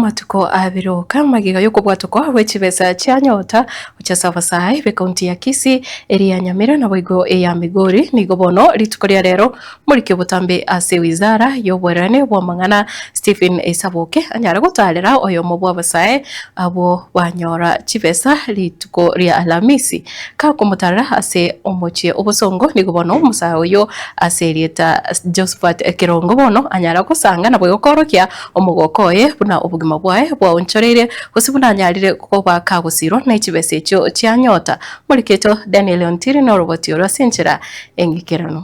Amatuko abere oka magega y'okobwatokwa gwe chibesa chia Nyota gochia ase abasae b'ekaunti ya Kisii, eria ya Nyamira naboigo eya Migori nigo bono rituko ria rero moriki obotambe ase wizara y'oboererani bw'amang'ana Stephen Isaboke anyare gotarera oyomo bw'abasae abwo banyora chibesa rituko ria Alhamisi. Kakomotarera ase omochie obosongo nigo bono omosae oyo ase erieta Josphat Kerongo bono anyara gosanga naboigo koorokia Omogoko oye buna obogima bwaye bwaonchoreire, gose buna anyarire koba kagosirwa ne chibesa echio chianyota. Moriketo Daniel Ontiri noroboti oro ase enchera eng'ikeranu.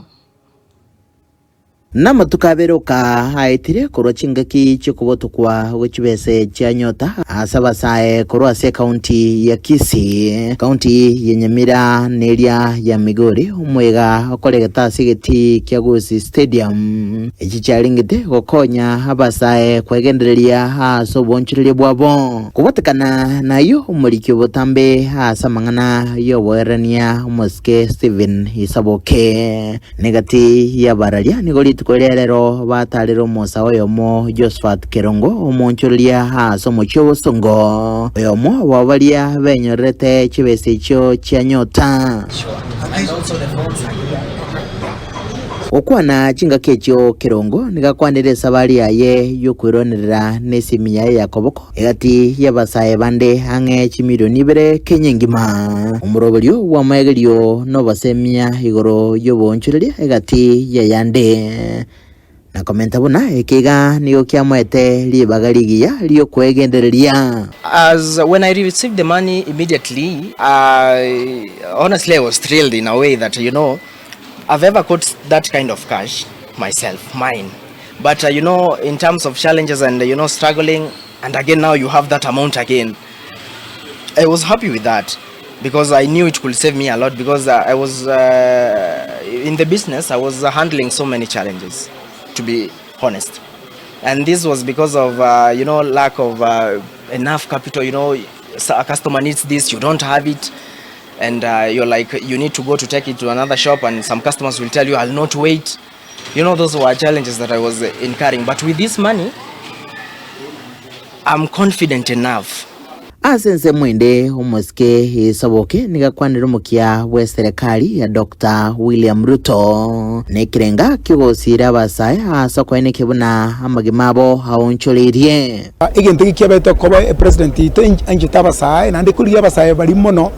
Namatuko abere oka aetire korwa chingaki chi'okobotokwa gwe chibese chia nyota ase abasae korwa ase ekaunti ya Kisii, ekaunti ya Nyamira na eria ya Migori, omoyega okoregete ase egetii kia Gusii Stadium. Echi chiarengete gokonya abasae kwegendereria ase oboonchoreria bwabo. Kobatekana nayio omoriki obotambe ase amang'ana y'oboererania omosike Stephen Isaboke. Negati y'abararia nigo rituko ria rero batarire omosae oyomo Josphat Kerongo omoonchoreria ase omochie obosongo, oyomo bwabo baria benyorerete chibesa echio chia nyota. Gokwana chingaki echio kerongo nigo akwanire esabari yaye y'okwerwanerera nesimi yaye ya koboko egati y'abasae bande ang'e chimilioni ibere Kenya engima. Omoroberio bw'amaegerio nobosemia igoro y'oboonchoreria egati y'ayande. Na komenta buna eke iga nigo kiamoete ribaga rigiya ri'okwegendereria. As when I received the money immediately, I honestly I was thrilled in a way that you know I've ever caught that kind of cash myself, mine. But uh, you know, in terms of challenges and you know struggling, and again now you have that amount again. I was happy with that because I knew it could save me a lot because uh, I was uh, in the business, I was uh, handling so many challenges, to be honest. And this was because of, uh, you know, lack of uh, enough capital. You know, a customer needs this, you don't have it. And uh, you're like, you need to go to take it to another shop, and some customers will tell you, I'll not wait. You know, those were challenges that I was incurring. But with this money, I'm confident enough. Ase ensemo ende, omosike Isaboke nigo akwanire omokia bw'eserekari ya Doctor William Ruto nekerenga ki'ogosiira abasae ase okoenekia buna amagima abo aonchoreirie. Egento eke kiabete koba epresident yaito enchete abasae naende korigia abasae baria mono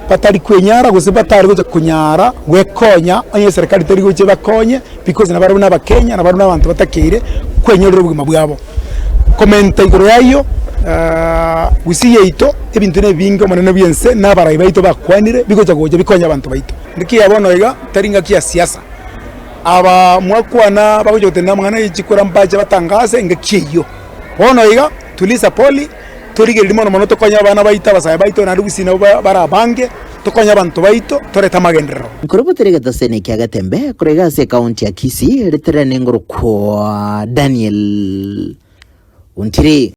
batari kwenyara gose batari gocha konyara gwekonya onye eserekari teri gocha ebakonye because nabarabwo na abakenya nabarabwo na abanto batakeire kwenyorera obogima bwabo. Komenta igoro y'ayio gusii yaito ebinto na ebinge omonene bw'ense na abarai baito bakwanire bigocha gocha bikonye abanto baito. Naki bono iga tari ngaki ya siasa, aba mwakwana bagocha gotenena amang'ana ye chikura mbache batangase engaki eyio. Bono iga tuliza poli, torigererie mono mono tokonye abana baito abasae baito naende gusii nabo bare abange, tokonye abanto baito torete amagenderero. Nkorobotera egetaseni kia Getembe korwa iga ase ekaunti ya Kisii, ritere nengoro kwa Daniel Ontiri.